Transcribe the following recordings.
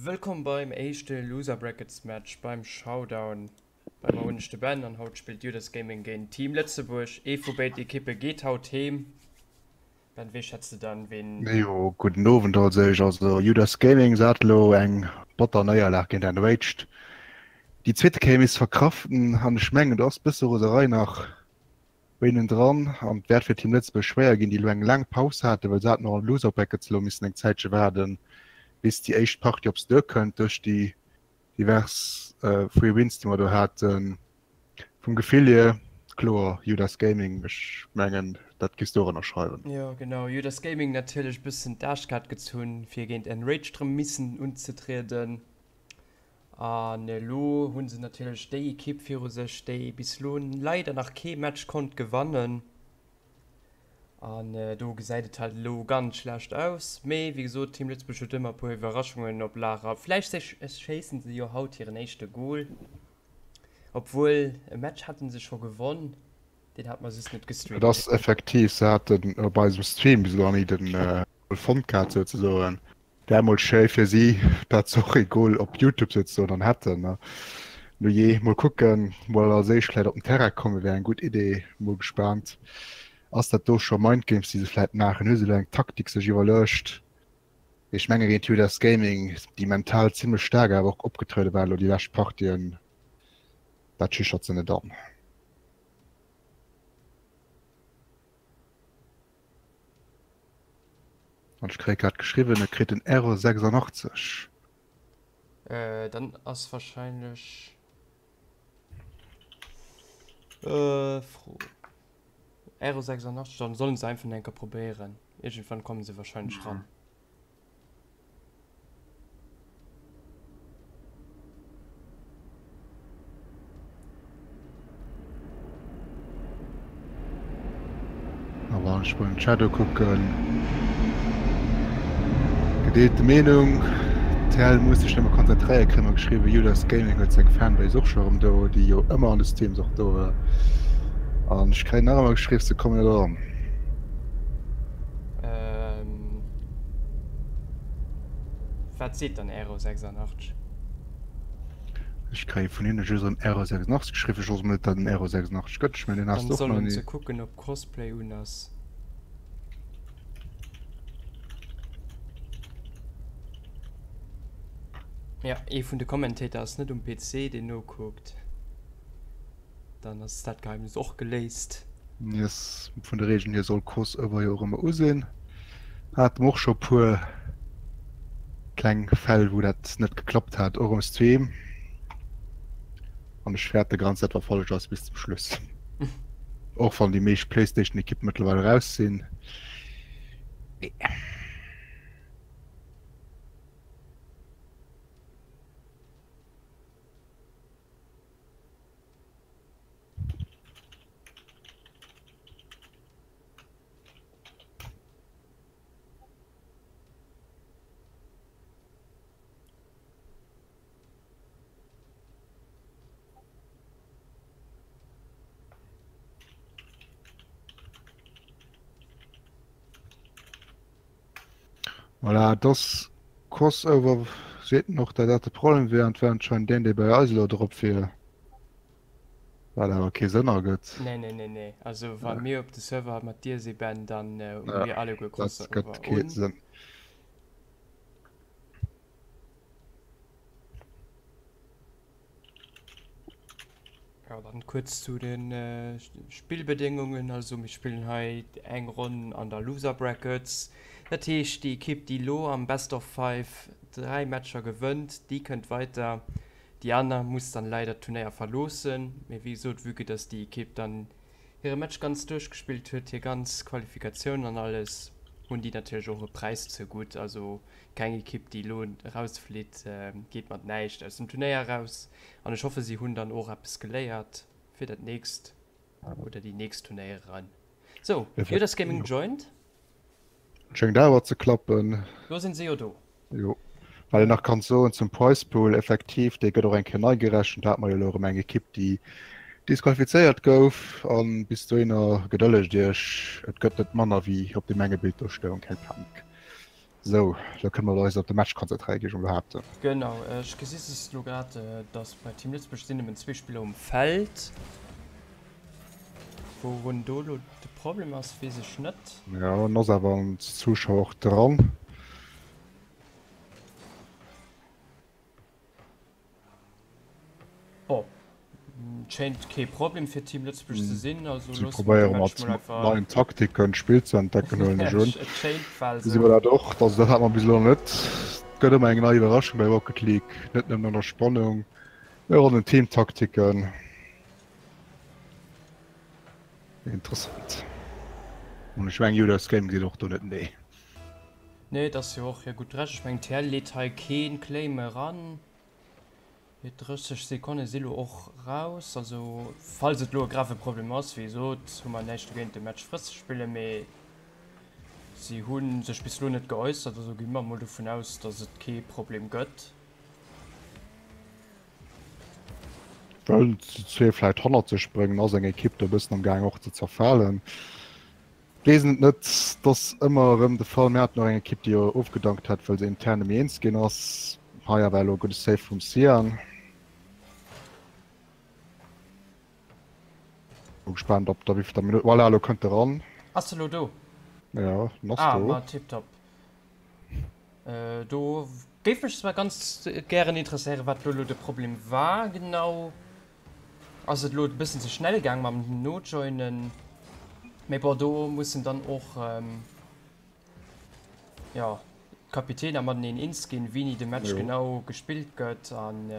Wëllkomm beim éischte Loser Brackets Match beim Showdown. Bei mer hunn ech de Ben an haut spillt Judas Gaming géint Team Lëtzebuerg. Ee vu béid Ekippe geet haut heem. Ben, wee schätz de dann ween? Jo, gudden Owend als éischt. Also Judas Gaming se hat elo eng batter Néierlag géint Enraged. Déi zweete Kéier misst verkraften an ech mengen do ass bësse Roserei nach bei hinnen dran an et wäert fir Team Lëtzebuerg schwéier ginn, déi elo eng laang Paus haten, well se haten och an de Loser Brackets elo missen eng Zäitche waarden, bis déi éischt Partie op se duerkënnt duerch déi divers Free Wins, déi mer do haten. Vum Gefill hier kloer Judas Gaming, ech mengen dat giss du och ënnerschreiwen. Jo genau, Judas Gaming natierlech bëssen d'Aarschkaart gezunn fir géint Enraged rëm missen unzetrieden. An elo hu se natierlech déi Ekipp viru sech, déi bis elo leider nach kee Match konnt gewannen. An do gesäit et halt elo ganz schlecht aus. Mee wéi gesot, Team Lëtzebuerg huet ëmmer e puer Iwwerraschungen op Lager. Vläicht schéissen se jo haut hiren éischte Gol. Obwuel, e Match haten se scho gewonn, deen hate mer just net Et gestreamt. ass effektiv, se haten op eisem Stream bis elo nach ni den Gol fonnt gehat souzesoen. Wär mol schéi fir si, dat se och ee Goal op Youtube souzesoen dann hätten. Nu jee, mol kucken, mol als éischt vläit op den Terrain kommen, wär eng gutt Idee. Mol gespaant. Ass dat do scho Mindgames déi se vläit maachen? Hu se do eng Taktik sech iwwerluecht? Ech menge géint Judas Gaming, déi mental zimlech staark awer och opgetruede waren elo déi lescht Partien, dat schüchtert se net an. An ech kréie grad geschriwwen, e kritt en Error 86. Äh, dann ass wahrscheinlech äh, Fro. Error 86, dann sollen se einfach enker probéieren. Iergendwann kommen se wahrscheinlech ran. A wann ech mol den Shadow kucken, gedeelte Meenung, TL muss sech nëmme konzentréieren, kréie mer geschriwwen. Judas Gaming huet seng Fanbase och scho erëm do, déi jo ëmmer an de Streams och do war. An ech kréien nach ëmmer geschriwwen, se kommen net eran. Ähm, wat seet dann Aero 86? Ech kréie vun hinne just erëm Aero 86 geschriwwen. Ech wosst mol net, datt en Aero 86 gëtt. Ech mengen, deen has Dann de och nach sollen ni. se kucken, ob Crossplay un ass. Ja, ee vun de Commentator ass net um PC, deen nokuckt. Dann ass dat Geheimnis och geléist. Yes, vun de Regeln hier soll Crossover jo och ëmmer u sinn. Hate mer och scho puer kleng Fäll wou dat net geklappt hat, och um Stream. An ech fäerte ganz dat war falsch ass bis zum Schluss. Och wann déi meescht Playstation Ekippen mëttlerweil raus sinn. Voilà, dass Crossover seet en och, dat dat de Problem wier an et wär anscheinend deen, dee bei eis elo drop wier, wat awer kee Sënn ergëtt. Nee, nee, nee, nee. Also wa mir op de Server mat dir si Ben, dann hu mir alleguer Dat gëtt Crossover kee un. Sënn. Ja, dann kuerz zu den äh, Spillbedéngungen. Also mir spillen hei eng Ronn an der Loser Brackets. Dat heescht, déi Ekipp, déi lo am Best of Five 3 Matcher gewënnt, déi kënnt weiter. Déi aner muss dann leider d'Turnéier verloossen. Mee wéi gesot, vue que dass déi Ekipp dann hire Match ganz duerchgespillt huet, hir ganz Qualifikatioun an alles, hunn déi natierlech och e Präis zegutt. Also Keng Ekipp déi elo erausflitt geet mat näischt aus dem Turnéier eraus an ech hoffe si hunn dann och eppes geléiert fir dat nächst oder déi nächst Turnéieren. Sou, Judas Gaming joined. Schéngt awer ze klappen. Lo sinn se jo do. Jo, wat een nach kann soen zum Prize Pool, effektiv, dee gëtt och eng Kéier nei gerechent. Do hate mer jo elo erëm eng Ekipp, déi disqualifizéiert gouf. A bis dohinner gedëllegt Iech, et gëtt net manner wéi op deem enge Bild do stoung. Keng Panik. Sou, lo kënne mer eis op de Match konzentréieren, géif ech mol behaapten. Genau, ech gesi just elo grad, dass bei Team Lëtzebuerg sinn nëmmen zwee Spiller um Feld. Wourun do elo de Problem ass, weess ech net. Jo, en ass awer an Zuschauer och dran. Bon, et schéint kee Problem fir Team Lëtzebuerg ze sinn, also Si loosse mer de probéiere Match mat mol einfach. neien Taktiken d'Spill ze entdecken, huelen ech un. Et schéint bal Gesi mer esou. dat och, also dat hat mer bis elo nach net. Et gëtt ëmmer eng nei Iwwerraschung bei Rocket League, net nëmmen an der Spannung, mee och an den Teamtaktiken. Interessant. An ech mengen, Judas Game seet och do net nee. Nee, et ass jo och hir gutt Recht. Ech mengen, TL leet hei kee Claim eran. Hir 30 Sekonne si lo och raus. Also, falls et lo e grave Problem ass, wéi gesot, hu mer näischt dogéint, de Match frësch ze spillen, mee si hu sech bis elo net geäussert, also gi mer mol dovun aus, datt et kee Problem gëtt. Wëllen se vläit hannert sech bréngen, ass eng Ekipp do e bëssen am Gaang och ze zerfalen. Weess et net, et ass ëmmer erëm de Fall. Mir haten och eng Ekipp, déi jo ofgedankt hat, well se intern net méi eens ginn ass. Hei awer elo e gudde Save vum Sian. Mol gespaant op der wéivill der Minutt. Voilà, elo kënnt e ran. Ass e lo do? Jo, en ass Ah, do. ma tiptop. Do géif mech zwar ganz gären interesséieren, wat do elo de Problem war genau. Ass et elo e bëssen ze schnell gaang mam Nojoinen? Mee bon, do mussen dann och, jo, d'Kapitäner mateneen eens ginn, wéini de Match genau gespillt gëtt. An,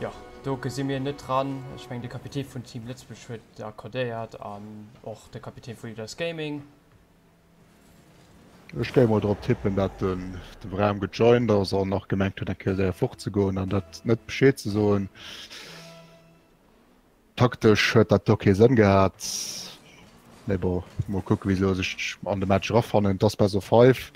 jo, do gesi mir net dran. Ech mengen, de Kapitän vun Team Lëtzebuerg huet accordéiert an och de Kapitän vu Leaders Gaming. Ech géif mol drop tippen dat den de Bram gejoint ass an nach gemengt huet eng Kéier séier fort ze goen an dat net Bescheed ze soen. Taktesch huet dat do kee Sënn gehat. Mee bon, mol kucke wéi se elo sech an de Match erafannen. Et ass Best of 5.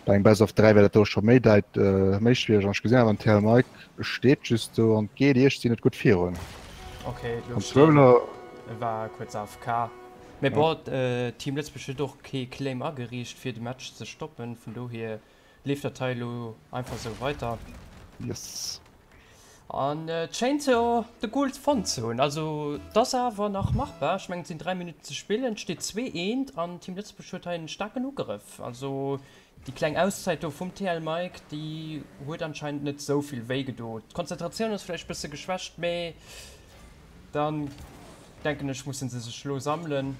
Bei engem Best of 3 wär dat do scho méi däit méi schwiereg. An ech gesinn awer den TL Mike steet just do an geet iergsi net gutt virun. Okay, elo steet e war kuerz AFK. Mee bon, Team Lëtzebuerg huet och kee Claim ageriicht fir de Match ze stoppen, vun dohier leeft dat hei elo einfach sou weider. Yes. An et schéint jo de Goal fonnt ze hunn, also et ass awer nach machbar. Ech mengen et sinn 3 Minutten ze spillen, et steet 2, 1 an Team Lëtzebuerg huet hei en staarken Ugrëff. Also déi kleng Auszäit do vum TL Mike, déi huet anscheinend net sou vill wéi gedo. D'Konzentratioun ass vläicht bësse geschwächt, mee Dann denken ech mussen se sech lo sammelen.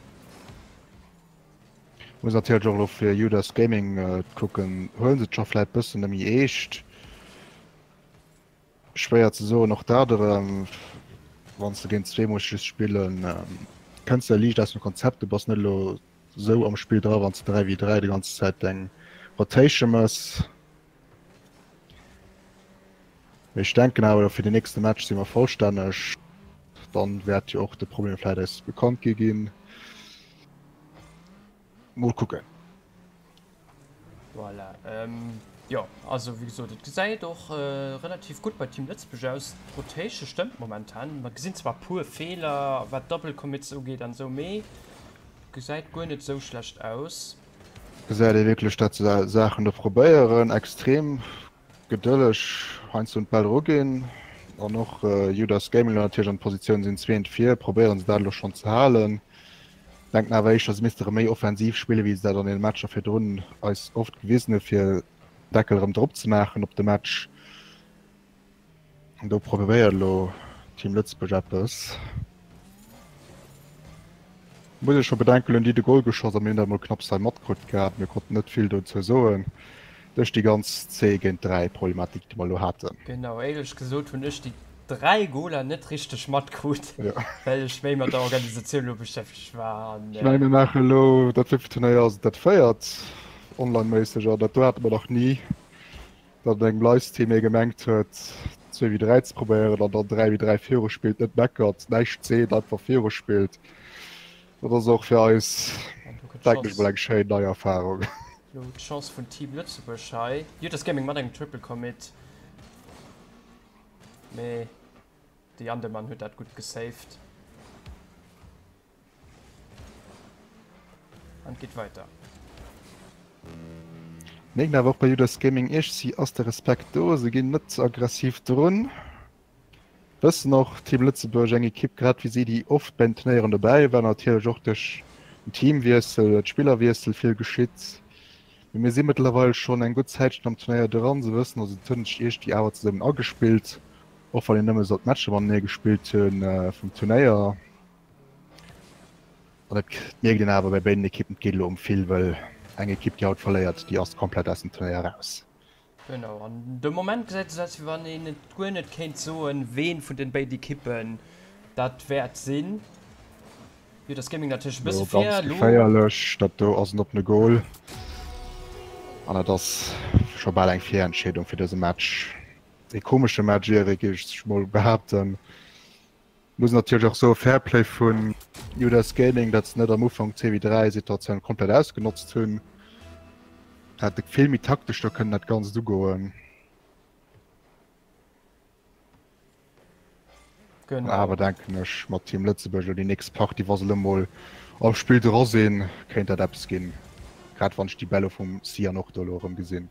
Muss natierlech och elo fir Judas Gaming kucken, huelen se et scho vläit bëssen méi eescht? Schwéier ze soen, och dat erëm, wann s de géint zwee muss just spillen, kënns de liicht aus dem Konzept, du bass net elo sou am Spill dra wann s de 3 wéi 3 déi ganz Zäit deng Rotation mëss. Mee ech denken awer, fir den nächste Match si mer vollstänneg. Dann wäert jo och de Problem vläit eis bekannt gi ginn. Mol kucken. Voilà. Jo, also wéi gesot, et gesäit och relativ gutt bei Team Lëtzebuerg aus. D'Rotation stëmmt momentan. Mer gesinn zwar puer Feeler, wat Double Commits ugeet an esou, mee gesäit guer net esou schlecht aus. Gesäit ee wierklech dat se Saachen do probéieren, extrem gedëlleg heiansdo un d'Bäll eruginn an och Judas Gaming elo natierlech an Positioun sinn, zweent vir, probéieren se dat elo schonn ze halen. Denken awer éischter se misste rëm méi offensiv spillen, wéi se dat an den Matcher virdrun eis oft gewisen hu fir Deckel erëm drop ze maachen op de Match. An do probéiert elo Team Lëtzebuerg eppes. Muss ech scho bedenken, elo hunn déi de Goal geschoss a mir hunn dat emol knapps hei matkrut gehat. Mir konnten net vill dozou soen duerch déi ganz 10 géint 3 Problematik, déi mer elo haten. Genau, éierlech gesot hunn ech déi 3 Goaler net richteg matkrut, well ech méi mat der Organisatioun elo beschäftegt war. An Ech menge mir maachen elo dat, wéivill Turnéier ass et, dat véiert online-méisseg, an dat do hate mer nach ni. Datt an engem Livestream ee gemengt huet, 2 wéi 3 ze probéieren an dann 3 wéi 3 viru spillt, net meckert, näischt seet, einfach viru spillt. Dat ass och fir eis, denken ech mol, eng schéin nei Erfarung. Lo d'Chance vun Team Lëtzebuerg hei. Judas Gaming mat engem Triple Commit, mee de Jandemann huet dat gutt gesaved. An et geet weider. Mierken awer och bei Judas Gaming Iechsi ass de Respekt do, se ginn net ze aggressiv drun. Wëssen och Team Lëtzebuerg, eng Ekipp grad wéi si déi oft bei den Turnéieren dobäi war, natierlech och duerch den Teamwiessel, d'Spillerwiessel vill geschitt. Mee mir si mëttlerweil schonn eng gutt Zäitchen am Turnéier dran, se wëssen also, et hunn sech iergendwéi awer zesummen agespillt, och wann een nëmme sollt Matcher matenee gespillt hunn vum Turnéier. An et mierkt een awer bei béiden Ekippen, et geet elo ëm vill, well eng Ekipp, déi haut verléiert, déi ass komplett aus dem Turnéier eraus. Genau, an de Moment gesäit et esou aus, wéi wann een et guer net kéint soen, ween vun den béiden Ekippen dat wäert sinn. Judas Gaming natierlech e bësse vir. Ganz geféierlech, dat do ass en oppene Goal an et ass scho bal eng Virentscheedung fir dëse Match. E komesche Match, Eric, géif ech mol behaapten. Muss natierlech och soen, Fairplay vun Judas Gaming, dat se net am Ufank d'CW3 Situatioun komplett ausgenotzt hunn. Hätte vill méi taktesch do kënnen dat Ganzt ugoen. Genau. Awer denken ech mat Team Lëtzebuerg elo déi nächst Partie, wa se elo mol am Spill dra sinn, kéint dat eppes ginn. Grad wann ech déi Bäll elo vum Sian och do elo erëm gesinn.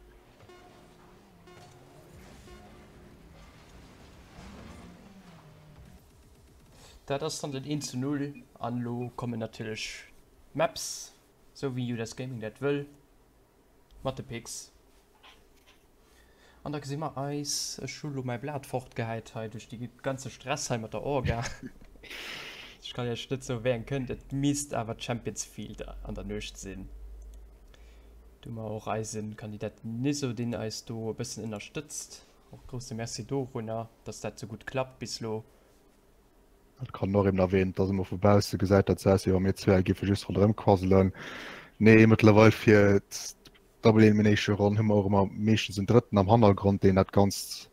Dat ass dann den 1 zu 0 an elo kommen natierlech d'Maps, sou wéi Judas Gaming dat wëll, mat de Picks. An da gesi mer eis, ech hu lo mäi Blat fortgehäit hei duerch dee ganze Stress hei mat der Orga. Ech kann iech net soe wéi eng kënnt, et misst awer d'Champions Field an der Nuecht sinn. Do hu mer och eise Kandidat Niso, deen eis do e bëssen ënnerstëtzt. Och grousse Merci dorunner, dass dat sou gutt klappt bis lo. Et kann och eben erwähnt, dass emol vu bausse gesäit dat sou aus, wéi wa mir zwee hei géife just ronderëm quasselen. Nee, mëttlerweil fir d'Double Elimination Ronn hu mer och ëmmer meeschtens en Drëtten am Hannergrond, deen dat Ganzt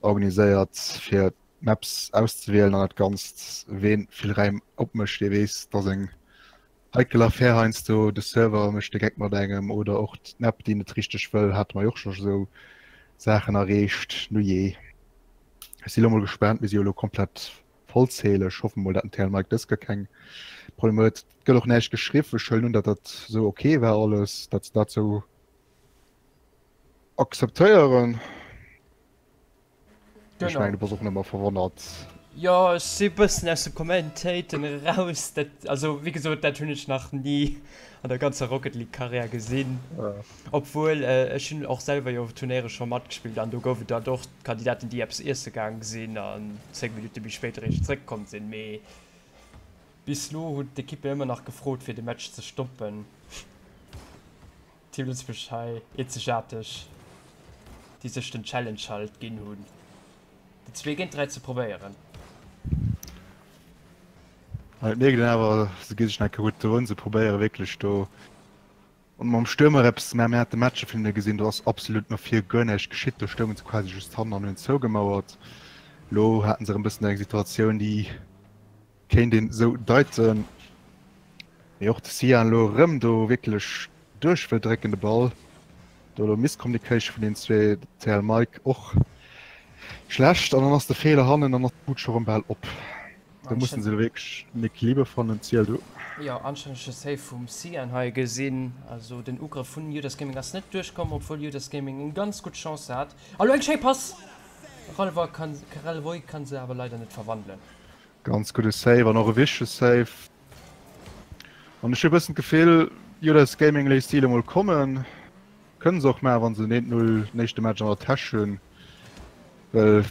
organiséiert, fir d'Maps auszewielen an dat Ganzt. Ween vill Räim opmécht, dee weess, dass eng Heikel Affär heiansdo, de Server mécht de Geck mat engem oder och d'Map déi net richteg wëll, hate mer jo och scho sou Saachen erreecht. Nujee, ech si lo mol gespaant, mir si jo lo komplett vollzähleg, hoffe mol dat den TL Mike dës Kéier keng Problemer huet. Et gëtt och näischt geschriww, ech huelen un dat dat sou ok war alles, dat se dat sou akzeptéieren. Ech Genau. mengen du bass och nëmmer verwonnert. Jo, ech si bëssen aus dem Commentaten eraus. Dat, also wéi gesot, dat hunn ech nach ni an der ganzer Rocket League Karriär gesinn. Obwuel ech hunn och selwer jo Turnéiere scho matgespillt an do gouf et dann och Kandidaten, déi eppes iesse gaang sinn an 10 Minutte méi spéit eréischt zréckkomm sinn. Mee bis lo hunn d'Ekippen ëmmer nach gefrot fir de Match ze stoppen. Team Lëtzebuerg hei eenzegaarteg, déi sech den Challenge halt ginn hunn, den 2 géint 3 ze probéieren. An et mierkt een awer, se gi sech nach eng Kéier gutt drun, se probéiere wierklech do und mam Stürmer eppes ze maachen. Mir hate Matcher vun hinne gesinn, do ass absolut no vir guer näischt geschitt, do stounge se quasi just hannen an hunn zougemauert. Elo haten se erëm e bëssen eng Situatioun, déi Kéint een esou deiten. Mee och de Sian elo erëm do wierklech duerch wëll drécken de Ball. Do elo Miscommunication vun den zwee, TL Mike och schlecht an dann ass de Feeler hannen an ass d'Bud scho rëm bal op. Do mussen se elo wierklech en Equiliber fannen. Ziel du. Jo, anstännege Save vum Sian hei gesinn. Also den Ugrëff vun Judas Gaming ass net duerchkomm, obwuel Judas Gaming eng ganz gutt Chance hat. A lo eng schéi Pass! Ralvoy kann se awer leider net verwandelen. Ganz gudde Save an och e wichtege Save. An ech hu e bëssen d'Gefill, Judas Gaming léisst déi elo mol kommen. Kënne se och maachen, wa se den 1-0 den éischte Match an der Täsch hunn. Well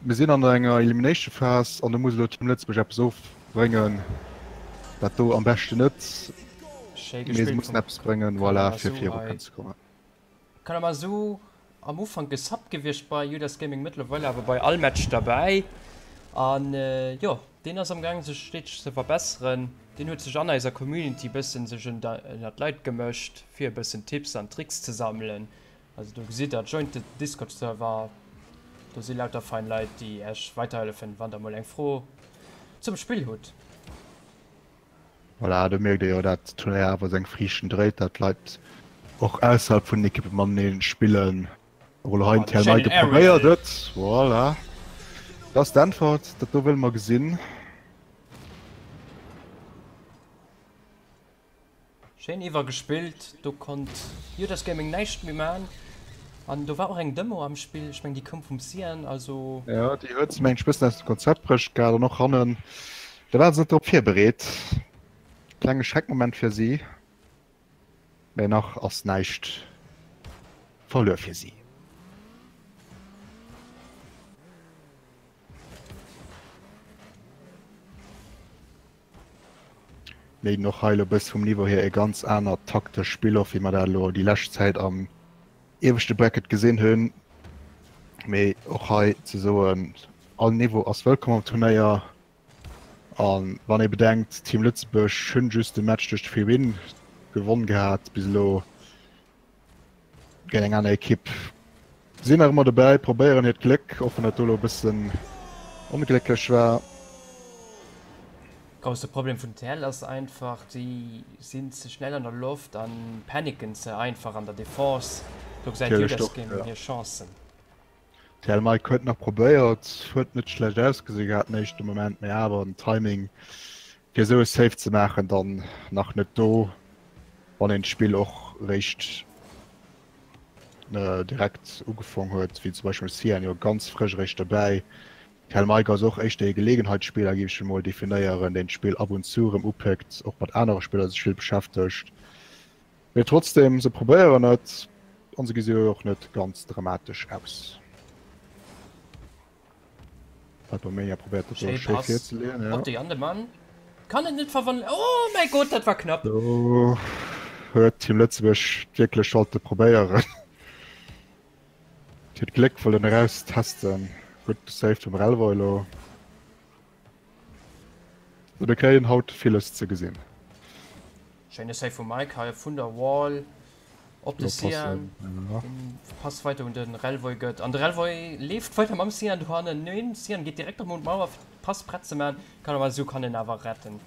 mir sinn an enger Elimination Phase an do muss elo Team Lëtzebuerg eppes ofbréngen. Dat do am beschten net, Schéi mee se gespillt mussen vum eppes bréngen, voilà, fir Kalamazoo viru hei. kënnen ze kommen. Kalamazoo am Ufank gesubbt gewiescht bei Judas Gaming, mëttlerweil awer bei all Match derbäi. An jo, deen ass am gaang sech steeteg ze verbesseren. Deen huet sech an eiser Community bëssen sech ënnert d'Leit gemëscht fir e bëssen Tipps an Tricks ze sammelen. Also do gesitt der, joint de Discord Server, do si lauter fein Leit déi äech weiterhëllefen wann der mol eng Fro zum Spill hutt. Voilà, do mierkt ee jo, dat d'Turnéier awer seng Friichten dréit, dat d'Leit och ausserhalb vun den Ekippe matenee spillen. Och elo hei den Thierry Neike probéiert et. Voilà, dat ass d'Äntwert, dat do wëlle mer gesinn. Schéin iwwergespillt, do konnt Judas Gaming näischt méi man. An do war och eng Demo am Spill, ech meng déi koum vum Cyan, also. Jo, déi huet se meng ech bëssen aus dem Konzept bruecht gehat an och hannen, do waren se net drop virbereet. Klenge Schreckmoment fir si, mä nach ass näischt verluer fir si. Léiden och hei elo bëss vum Niveau hier e ganz anert taktesch Spill of wéi mer dat elo déi lescht Zäit am ieweschte Bracket gesinn hunn. Mee och hei ze soen, all Niveau ass wëllkomm am Turnéier. A wann ee bedenkt, Team Lëtzebuerg hunn just de Match duerch de Free Win gewonn gehat bis elo géint eng aner Ekipp, sinn nach ëmmer dobäi, probéieren hiert Gléck, och wann dat do elo e bëssen onglécklech war. Grousse Problem vun TL ass einfach, déi sinn ze schnell an der Loft an panicken ze einfach an der Defense. Do gesäit Judas Gaming hir Chancen. TL Mike huet nach probéiert, huet net schlecht ausgesi gehat den éischte Moment, mee awer den Timing fir esou e Save ze maachen dann nach net do, wann een d'Spill och réischt direkt ugefong huet, wéi zum Beispill Cyan jo ganz frësch eréischt dobäi. Kel Mike ass och éischter ee Gelegenheitsspiller, géif ech emol definéieren, deen d'Spill ab und zu erëm upéckt, och mat anere Spiller sech vill beschäftegt. Mee trotzdem, se probéieren et an se gesi jo och net ganz dramatesch aus. Pipermania probéiert dat do schéi virzeleeën, ja. Op de Jandemann kann et net verwandelen. Oh mäi Gott, dat war knapp! Do huet Team Lëtzebuerg wierklech sollte probéieren, hiert Gléck wëllen eraustesten. Gutt gesaved vum Relvoy elo. Mir kréien haut villes ze gesinn. Schéine Save vum Mike hei vun der Wall op de Cyan. Den Pass weider un den Relvoy gëtt an de Relvoy leeft weider mam Cyan dohannen. Neen, Cyan geet direkt erëm un d'Mauer fir de Pass prett ze man. Kalamazoo kann en awer retten.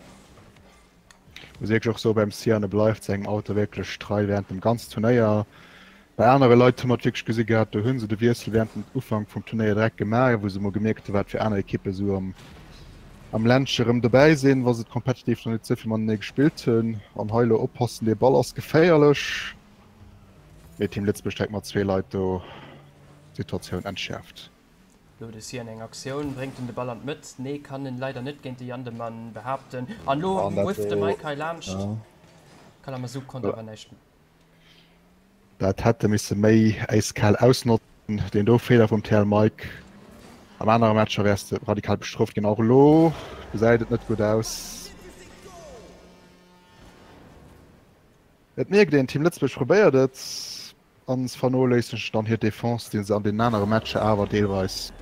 Muss wierklech och soen, beim Cyan, e bleift sengem Auto wierklech trei während dem ganzen Turnéier. Bei anere Leit hu mer et wierklech gesi gehat, do hu se de Wiessel während dem Ufank vum Turnéier direkt gemaach, wou se emol gemierkt hu wat fir aner Ekippe sou am am Ländche rëm dobäi sinn, wa se competitive nach net souvill matenee gespillt hunn. An hei elo oppassen, dee Ball ass geféierlech, mee Team Lëtzebuerg direkt mat zwee Leit do d'Situatioun entschäerft. Lo de Cyan eng Aktioun, bréngt en de Ball an d'Mëtt? Nee, kann en leider net géint de Jandemann behaapten. An lo whifft de Mike hei laanscht. Kalamazoo konnt awer näischt. Dat hätt e misse méi äiskal ausnotzen, deen do Feeler vum TL Mike. Am anere Matcher wäers de radikal bestrooft ginn. Och elo gesäit et net gutt aus. Et mierkt een, Team Lëtzebuerg probéiert et an se vernoléissegen dann hir Defense, déi se an deenen anere Matcher awer deelweis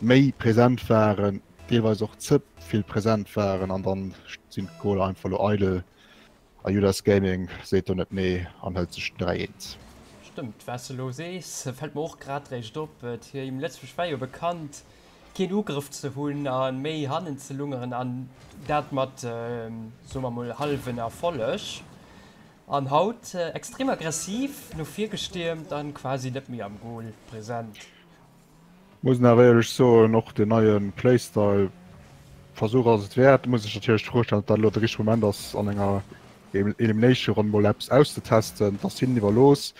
méi present waren, deelweis och ze vill present waren an dann sinn d'Goaler einfach elo eidel. A Judas Gaming seet do net nee an hëlt sech den 3 eent. Stëmmt, wat s de elo sees, fält mer och grad réischt op. Team Lëtzebuerg war jo bekannt, keen Ugrëff ze hunn a méi hannen ze lungeren an dat mat, soe mer mol, hallwen Erfolleg. An haut extrem aggressiv no vir gestiermt an quasi net méi am Goal present. Muss een awer éierlech soen, och den neie Playstyle Versuch ass et wäert. Muss sech natierlech d'Fro stellen, ob dat elo de richtege Moment ass an enger Elimination Ronn mol eppes auszetesten. Dat ass hinnen iwwerlooss.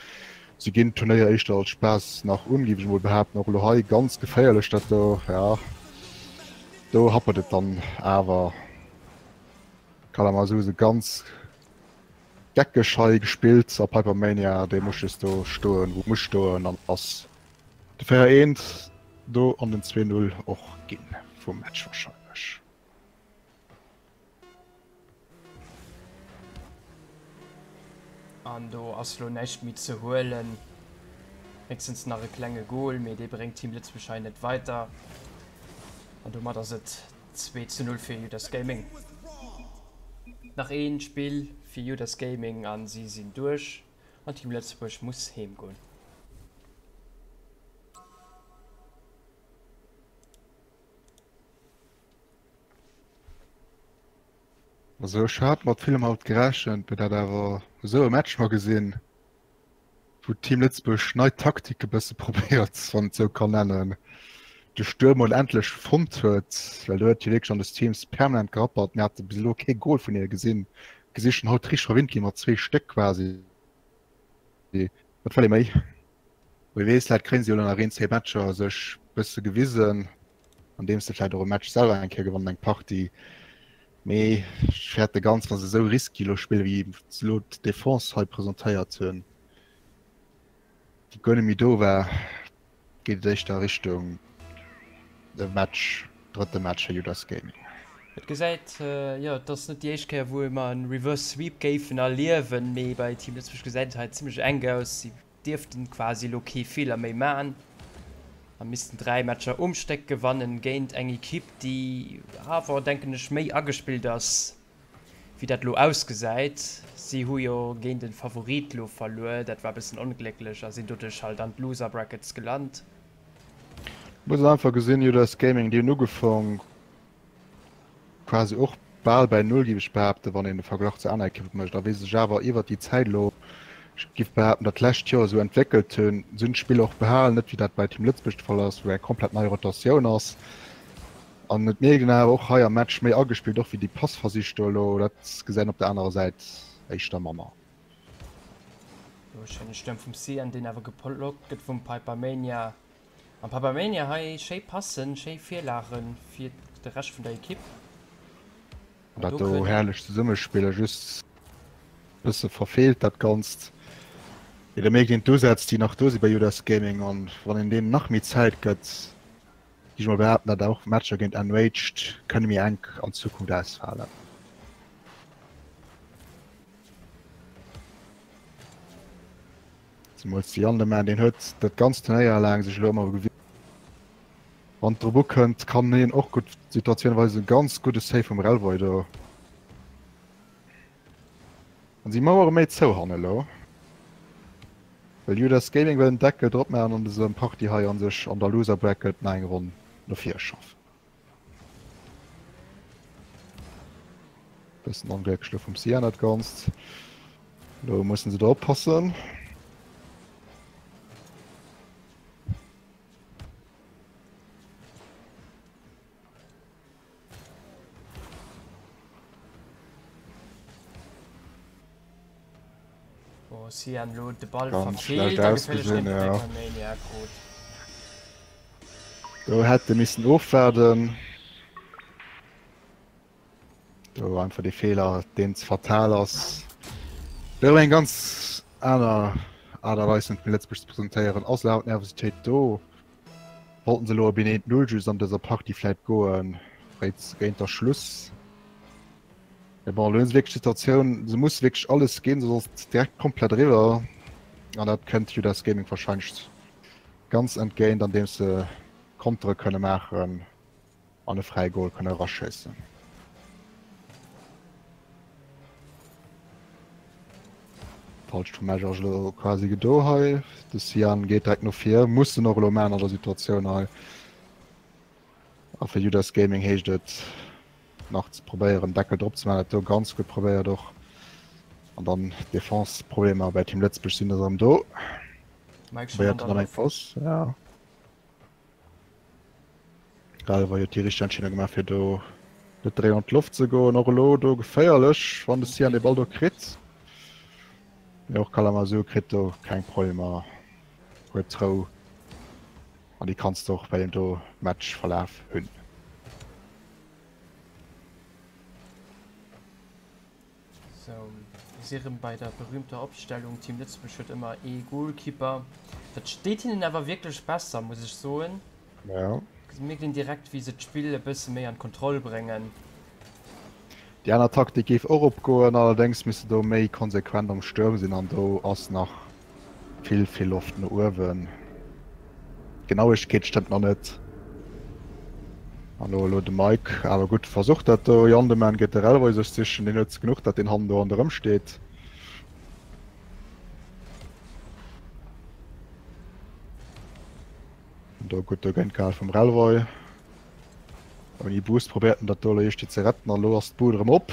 Si ginn d'Turnéier éischter als Spaass nach un, géif ech emol behaapten. Och elo hei ganz geféierlech dat do, jo do happert et dann awer. Kalamazoo se ganz geckeg hei gespillt a Pipermania dee muss just do stoen wou muss stoen an ass de 4 eent do an den 2 0 och ginn vum Match wahrscheinlech. An do ass lo näischt méi ze huelen. Héchstens nach e klenge Goal, mee dee bréngt Team Lëtzebuerg hei net weider. An domat ass et 2 zu 0 fir Judas Gaming. Nach een Spill fir Judas Gaming an si sinn duerch an Team Lëtzebuerg muss heem goen. Also ech hat mat villem haut gerechent, mee dat awer esou e Match mol gesinn, wou Team Lëtzebuerg nei Taktike bësse probéiert, wann et sou kann nennen, de Stuerm mol endlech fonnt huet, well do huet jo wierklech an de Streams permanent gerappert. Mir hate bis elo kee Gol vun hinne gesinn. Si schonn haut richteg verwinnt ginn mat zwee Stéck quasi. Wat wëll ee méi? Wie weess, vläit kréien se jo elo nach een, zwee Matcher sech bësse gewisen, andeems se vläit och e Match selwer eng Kéier gewannen, eng Partie. Mee ech fäerte ganz, wa se esou risky elo spillen, wéi se elo d'Defense hei presentéiert hunn, déi guer net méi do war, geet et éischter a Richtung de Match, drëtte Match fir Judas Gaming. Et gesäit, jo, et ass net déi éischt Kéier, wou mer en Reverse Sweep géifen erliewen, mee bei Team Lëtzebuerg gesäit et hei zimmlech enk aus. Si dierften quasi elo kee Feeler méi man a missten 3 Matcher um Stéck gewannen géint eng Ekipp, déi awer, denken ech, méi agespillt ass wéi dat elo ausgesäit. Si hu jo géint e Favorit elo verluer, dat war e bëssen onglécklech a sinn doduerch halt an d'Loser Brackets gelant. Muss einfach gesinn, Judas Gaming, déi hunn ugefong quasi och bal bäi Null, géif ech behaapten, wann een de Verglach zu aner Ekippe mécht, a wéi se sech awer iwwert déi Zäit elo, ech géif behaapten, dat lescht Joer esou entwéckelt hunn. Se hunn d'Spiller och behalen, net wéi dat bei Team Lëtzebuerg de Fall ass, wou eng komplett nei Rotatioun ass. An et mierkt een awer och hei am Match méi agespillt, och wéi déi Passversich do elo, dat gesäit een op der anerer Säit éischter manner. Do schéine Stuerm vum Cyan, deen awer geblockt gëtt vum Pipermania. An Pipermania hei schéi Passen, schéi Virlage fir de Rescht vun der Ekipp. An dat do herrlech Zesummespill, just bësse verfeelt dat Ganzt. Mee da mierkt een d'Usätz, déi nach do si bei Judas Gaming, an wann een deenen nach méi Zäit gëtt, Géif ech mol behaapten, datt och Matcher géint Enraged kënne méi enk an Zukunft ausfalen. Zemools de Jandeman, deen huet dat ganzt Turnéier laang sech elo ëmmer gewisen. Wann et drop ukënnt, kann hien och gutt Situatioune weisen. Ganz gudde Save vum Relvoy do. An si Mauere méi zou han elo. Well Judas Gaming wëll en Deckel drop maachen an dësem Partie hei an sech an der Loser Bracket nach eng Ronn no vir schaffen. Bëssen onglécklech lo vum Cyan dat Ganzt. Lo mussen se do oppassen. Oh, Cyan lo de Ball Ganz verfehlt schlecht a geféierlech ausgesinn, géint ja. Pipermania krut. Do hätt e missen ofwaarden. Do einfach dee Feeler, deen ze fatal ass. Wär elo eng ganz aner Aart a Weis, fir Lëtzebuerg ze presentéieren. Ass elo awer d'Nervositéit do? Wollten se elo op een 1-0 just an dëser Partie vläit goen, réits géint der Schluss. Mee bon, elo hunn se wierklech d'Situatioun, se musse wierklech alles ginn, soss ass et direkt komplett eriwwer. An dat kënnt Judas Gaming warscheinlech ganz entgéint, andeems se Kontere kënne maachen an e fräie Gol kënne eraschéissen. Falscht vum Match ass elo quasi gedo hei. De Cyan geet direkt no vir, muss en och elo maachen an der Situatioun hei. A fir Judas Gaming heescht et nach ze probéieren Deckel drop ze maachen. Dat do ganz gutt probéiert och. An dann d'Defense-Problemer bei Team Lëtzebuerg sinn erëm do. Probéiert en dann eng Pass, ja. Galway huet déi richteg Entscheedung gemaach fir do net dréi an d'Loft ze goen. Och elo do geféierlech, wann de Cyan de Ball do kritt. Mee och Kalamazoo kritt do keng Problemer, huet d'Rou an déi kanns de och bei deem do Matchverlaf hunn. Sou, mir si rëm bei der berühmter Opstellung, Team Lëtzebuerg huet ëmmer ee Goalkeeper. Dat steet hinnen awer wierklech besser, muss ech soen. Ja. Et mierkt een direkt, wéi se d'Spill e bësse méi an d'Kontroll bréngen. Déi aner Taktik géif och opgoen, allerdéngs misst de do méi konsequent am Stuerm sinn an do ass nach Vill, vill Loft no uewen. D'Genauegkeet stëmmt nach net. An elo elo de Mike, awer gutt Versuch dat do. Jandeman geet de Relvoy sech sichen, deen huet se genuch, dat deen hannen do ronderëm steet. An do gutt dogéint gehal vum Relvoy. Ouni Boost probéiert en dat do elo iergdi ze retten an elo ass d'Bud erëm op.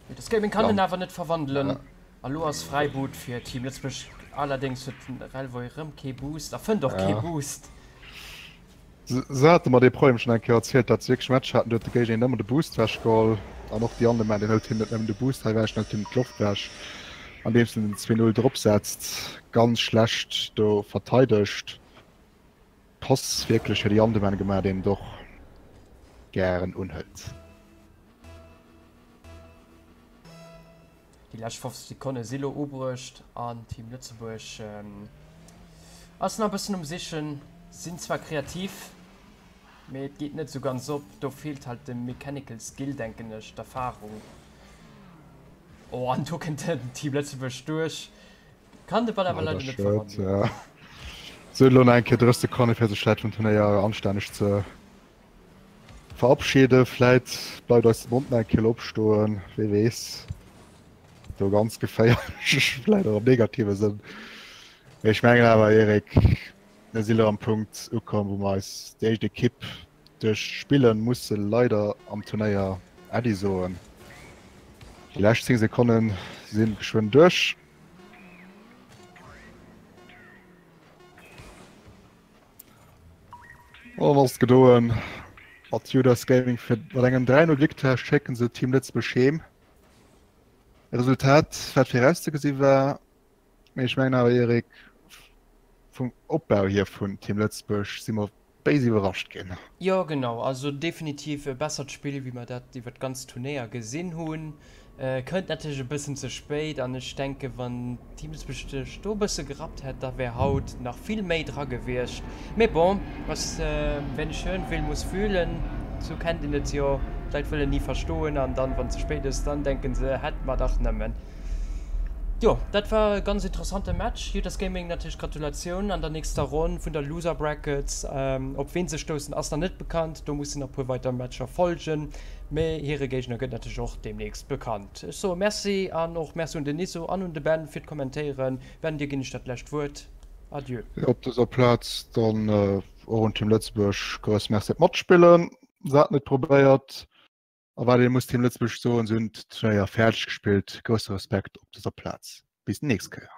Vitas Gaming kann en awer net verwandelen. A lo ass Fräibud fir Team Lëtzebuerg. Allerdéngs huet den Relvoy rëm kee Boost a fënnt och kee Boost. Se hate mer dee Problem schonn eng Kéier erzielt, datt se wierklech Matcher haten, do huet de Géigner hinnen ëmmer de Boost wechgeholl. An och déi Andeman, deen hëlt him net nëmmen de Boost hei ewech, en hëlt him d'Loft ewech, andeems en den 2-0 drop setzt. Ganz schlecht do verteidegt. Pass wierklech fir de Jandeman gemaach, deen et och gären unhëlt. Déi lescht 50 Sekonne si lo ubruecht an Team Lëtzebuerg ass nach e bëssen um Sichen. Sinn zwar kreativ, mee et geet net esou ganz op. Do feelt halt de mechanical Skill, denken ech, d'Erfarung. Oh, an do kënnt den Team Lëtzebuerg duerch. Kann de Ball awer leider net verwandeln. Se hunn elo nach eng Kéier 30 Sekonne fir sech vläit vum Turnéier anstänneg ze verabschieden. Vläit bleift eis de Mond nach eng Kéier opstoen, wee weess. Do ganz geféierlech, vläit och am negative Sënn. Mee ech mengen awer, Eric, mir si lo am Punkt ukomm, wou mer eis déi éischt Ekipp duerch Spillen musse leider am Turnéier Äddi soen. Déi lescht 10 Sekonne si geschwënn duerch. An dann ass et gedoen mat Judas Gaming fir mat engem 3-0 Victoire schécken se Team Lëtzebuerg heem. E Resultat wat virauszegesi war, mee ech mengen awer Eric, vum Opbau hier vun Team Lëtzebuerg si mer béis iwwerrascht ginn. Jo genau, also definitiv e bessert Spill wéi mer dat iwwer d'ganz Turnéier gesinn hunn. Kënnt natierlech e bëssen ze spéit an ech denke wann Team Lëtzebuerg sech do e bësse gerappt hätt, da wär haut nach vill méi dra gewiescht. Mee bon, was wer nicht hören will, muss fühlen, sou kennt een et jo. D'Leit wëllen ni verstoen an dann wann et ze spéit ass, dann denken se hätt mer dach nëmmen. Jo, dat war e ganz interessante Match. Judas Gaming natierlech Gratulatioun an der nächster Ronn vun der Loser Brackets. Op ween se stoussen ass nach net bekannt, do mussen nach puer weider Matcher folgen, mee hire Géigner gëtt natierlech och deemnächst bekannt. Ech soe Merci an och Merci un den Niso an un de Ben fir d'Kommentéieren. Ben, dir ginn ech dat lescht Wuert. Adieu. Op dëser Plaz dann och un Team Lëtzebuerg grousse Merci fir d'Matspillen. Se haten et probéiert. A wat ee muss Team Lëtzebuerg soen, se hunn d'Turnéier fäerdeg gespillt. Grousse Respekt op dëser Plaz. Bis déi nächst Kéier.